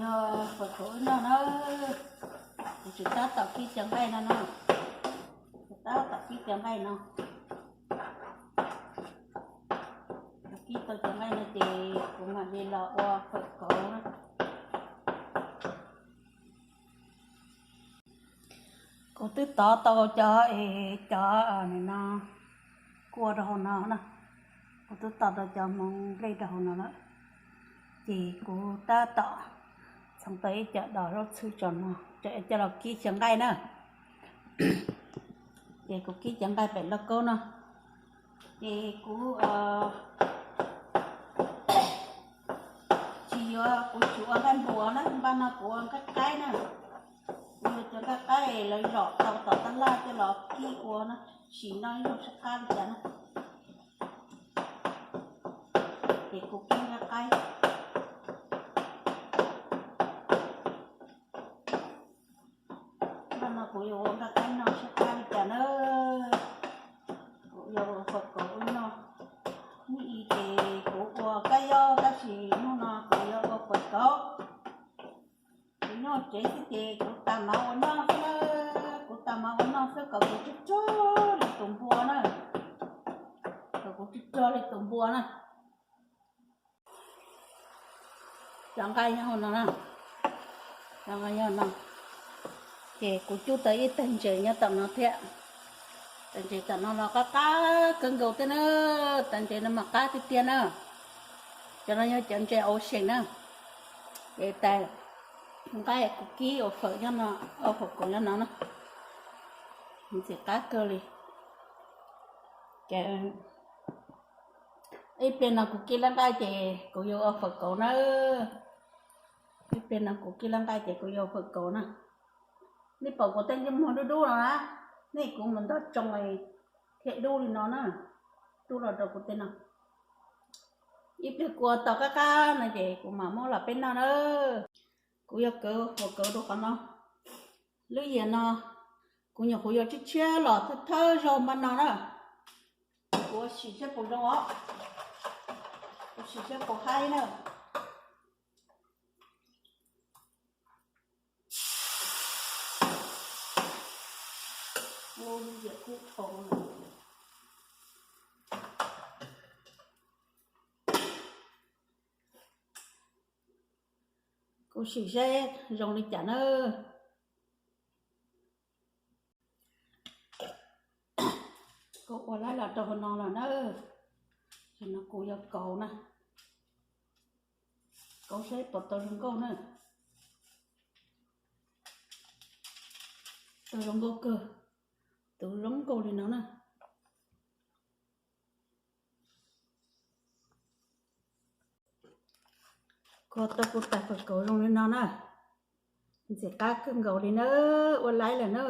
Yog fawm kauv wb noj na, kuv tseem tab tom kib cov nqaij no no, tseem tab tom kib cov nqaij no. Kib tau cov nqaij no ces kuv mam li los ua fawm kauv na. Kuv twb tov tau cov es cov no kua rau hauv no na, kuv twb tov tau cov hmoov nplej rau hauv no lawm, ces kuv tab tom txhoov tau ib co dos zaub txhwb tso no, coj los kib cov nqaij na. Ces kuv kib cov nqaij pem lauj kaub no, ces kuv tsis yuav, kuv tsis ua nqaij npuas na, npaj no kuv ua nqaij qaib na. Kuv yuav cov nqaij qaib lawv zom tau tom tab laj coj los kib ua na, sim noj ib zaug sab qab li cas na. Ces kuv kib nqaij qaib. Npaj no kuv yuav ua nqaij qaib noj sab qab li cas na. Kuv yuav ua fawm kauv ua noj. Hnub i ces kuv ua kab yob tab sis hnub no kuv yuav ua fawm kauv. Kuv nyob tsev xwb ces kuv tas mov ua noj xwb na, kuv tas mov ua noj xwb kom kuv tsuag tsuag li tus npua na, kom kuv tsuag tsuag li tus npua na. Cov nqaij yog no na, cov nqaij yog no, ces kuv cub tau ib tag ntses nyob tom no thiab. Tag ntses tom no los qab qab kawg nkaus thiab na, tag ntses no mas qab tiag tiag na. Cov no yog cov ntses au seem na, ces tas nqaij kuv kib ua fawm nyob no, ua fawm kauv nyob no na. Ntxim qab kawg li. Ces ib pliag no kuv kib lab nqaij ces kuv yuav ua fawm kauv na. Ib pliag no kuv kib lab nqaij ces kuv yuav ua fawm kauv na. Nej pom kuv tej ntsej muag dub dub no na, nej kuv mus ntog tsoo thiaj dub li no na, dub los rau kuv tej no. Ib pliag kuv ua tau qab qab no ces kuv mam muab los peb noj na. Kuv yuav kawv fawm kauv rau qhov no. Lub yias no kuv nyuam qhuav yuav tshiab tshiab los thawj thawj zaug npaj no na. Kuv sim saib puas zoo os, kuv sim saib puas haib na. Kuv sim saib zoo li cas na. Kuv ua laib los rau hauv no lawm na. Tam no kuv yuav kauv na, kauv saib puas tau zoo nkauj na. Tau zoo nkauj kawg, tus zoo nkauj li no na. Kuv tau kuv tais fawm kauv zoo li no na, ntxim qab kawg nkaus li na, ua laib lawm na.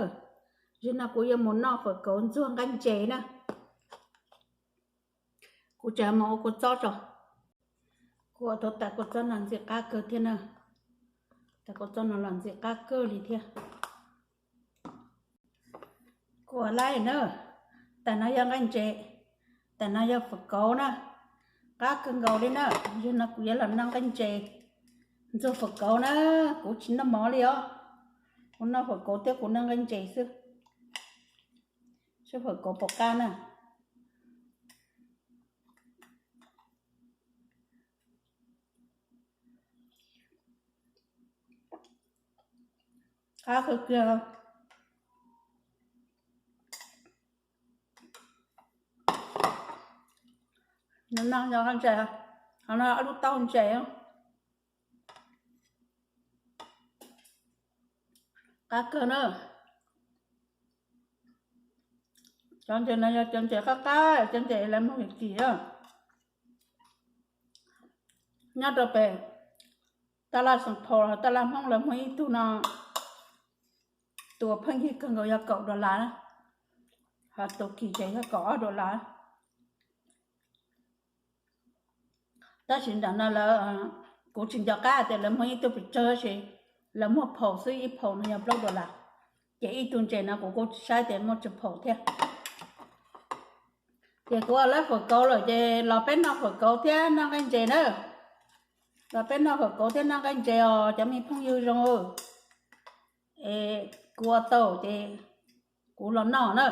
Zaum no kuv yuav mus noj fawm kauv ntxuag nqaij ntses na. Kuv tseem mus ua kua txob tso. Kuv ua tau tais kua txob no ntxim qab kawg thiab na. Tais kua txob no los ntxim qab kawg li thiab. Kuv ua laib na, tais no yog nqaij ntses, tais no yog fawm kauv na, qab kawg nkaus li na. Zaum no kuv yuav los noj nqaij ntses ntxuag fawm kauv na, kuv tsis noj mov li os. Kuv noj fawm kauv thiab kuv noj nqaij ntses xwb, saib fawm kauv puas qab na. Qab kawg kiag. No no yog ntses, ho no ob lub taub ntses. Qab kawg na. Cov ntses no yog cov ntses qab qab, cov ntses lawv muag kim kim. Nyob rau pem tab laj Xeem Phaus los tab laj Hmoob lawv muag ib tug no, tus pheej yig kawg nkaus yog kaum dollar na, ho tus kim ces yog kaum ob dollar. Tab sis nram no lawv, kuv tsis nco qab tias lawv muag ib tug pes tsawg, tab sis lawv muag phaum xwb, ib phaum no yog plaub dollar. Ces ib tug ntses no kuv kuj tsis saib tias muaj tsawg phaum thiab. Ces kuv ua lawv fawm kauv lawm ces los peb noj fawm kauv thiab noj nqaij ntses na. Los peb noj kawm kauv thiab noj nqaij ntses os cov me phooj ywg zoo. Es kuv ua tau ces kuv los noj na.